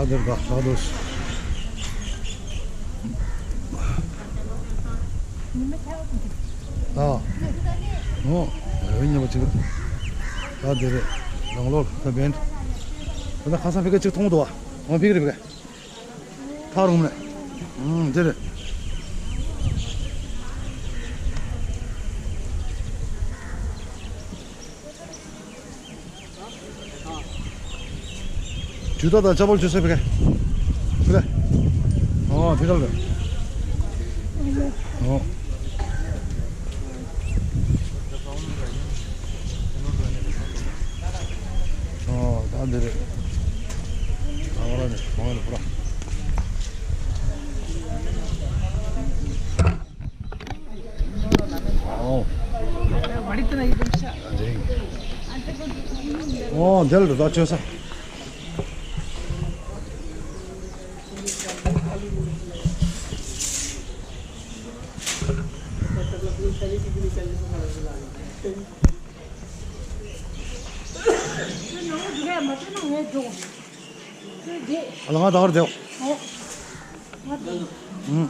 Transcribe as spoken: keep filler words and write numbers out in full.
ད་འདིར་ད་ད་འདུག་ཨ། ཨོ། འོ་ཉེ་བ་ཅིག་ད་འདིར་རང་ལོག་ད་བན། ད་ཁ་སང་ཕི་ཀ་ཅིག་མཐོང་འདུག་ཨ། འོ་ཕི་ཀ་རེད་ཕི་ཀ་ཐག་རུང་ནས། ཨུམ་འདིར། ཇུས་ཏོག་དང་ཅ་པོ་ཇུས་སེ་ཕི་ཀ། ཕི་ཀ། ཨོ་ཕི་ཀ་ལ། ཨོ། ཨོ་ད་འདི་རེད། ཨ་བ་ར་ནི་ཨ་བ་ར་པུ་ར། ཨོ། ཨོ་འདི་ལ་ད་ཆོས་ས། ཨ་ལ་ང་ད་བར་དེའོ། ཨུམ།